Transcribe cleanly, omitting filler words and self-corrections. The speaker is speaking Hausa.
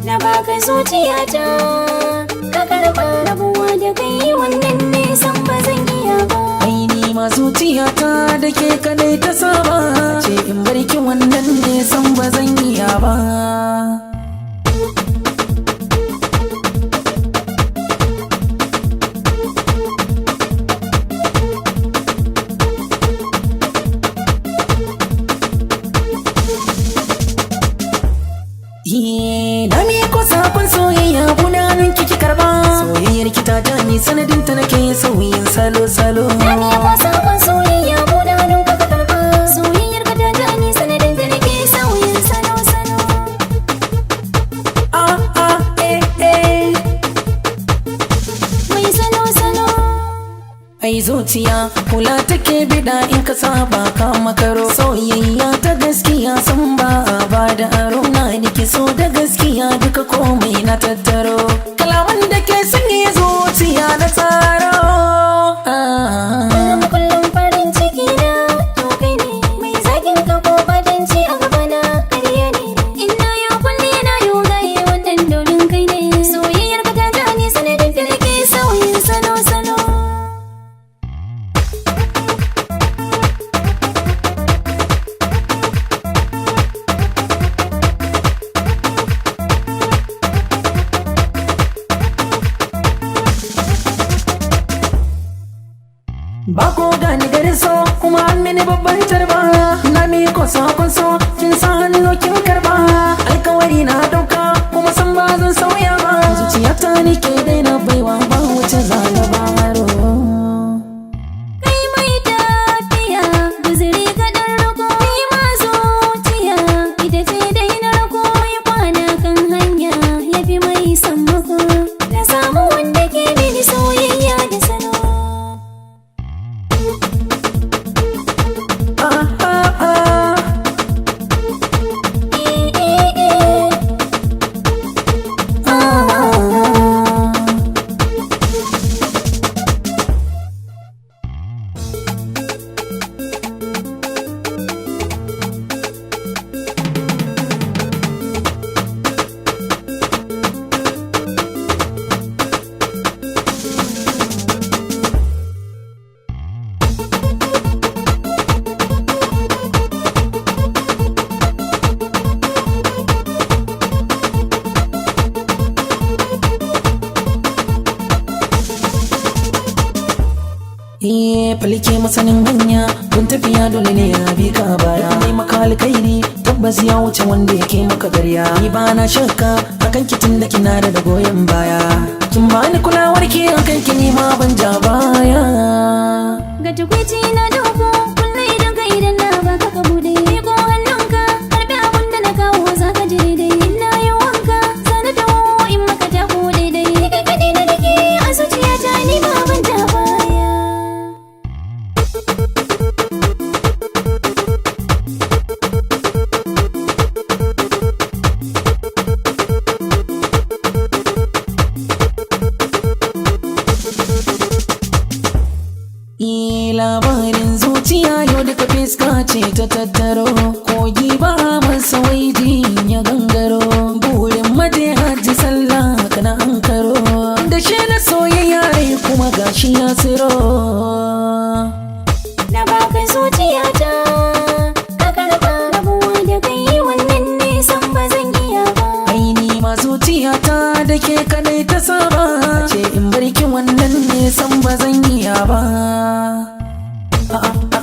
Na baka zuciyata, ka karɓa. Rabuwa da kai wannan nisan ba zan iya ba. Ai ni ma zuciyata da ke kadai ta saba, ce in barki wannan ne san ba zan iya ba. Iye, na miko sakon soyayya gudanin kiki karba. Soyayyar ki ta jani, sanadin ta nake sauyin salo salo. Na miƙo saƙon soyayya, buɗe hannunka ka karɓa. Soyayyar ka ta ja ni, sanadin da nake sauyin salo-salo. Ah ah eh eh. Mai salo-salo. Ai zuciya kula take bida, in ka saba ka makaro. Soyayya ta gaskiya san ba a ba da aro. Na niki so da gaskiya, duka komai na tattaro. Kalaman da ke sanya zuciya na tsaro. Ah. Kullum kullum farin ciki na to kai ne. Mai zagin ka ko badanci a gabana ƙarya ne. Ina yau kulle na yau gaye, wannan domin kai ne. Soyayyar ka ta ja ni, sanadin da nake sauyin salo-salo. Bako gani garin so, kuma an mini babban tarba. Na miko sakon so, kin sa hannu kin karba. Alkawari na dauka, kuma san ba zan sauya ba. Zuciyata ni ke daina baiwa, ba wuce zana baro. Kai mai tafiya, guziri ka ɗan rako. Ni ma zuciya, ita ce dai na rako. Mai kwana kan hanya, ya fi mai sammako. Na samu wanda ke mini soyayya da salo. Ah, ah, ah. Eh, eh, eh. Ah. Eh, falke masanin hanya, kun tafiya dole ne ya bi ka baya. Mai maka alkhairi tabbas ya wuce wanda yake maka garya. Ni ba na shakka akan kitin da kina da goyon baya. Kin bani kulawar ki, akan ki ni ma ban ja baya. Ga tukwici na dauko, kullum idan ka idan na baka ka bude. Miko hannunka, karbi abun da na kawo, za ka ji daidai. Ina yi wanka, zana dawo in maka tako daidai. Ni kai kaɗai na rike a zuciyata, ni ma ban ja baya. Eh, labarin zuciya yau duka fiska ce ta tattaro. Kogi ba masa waiji ya gangaro. Burin maje hajji sallah kana ankaro. Da shi na soyayya rai, kuma gashi ya tsiro. Na baka zuciyata, ka karɓa. Rabuwa da kai wannan nisan ba zan iya ba. Ai ni ma zuciyata da ke kadai ta saba, ce in barki wannan ne san ba zan iya ba. Ah, ah.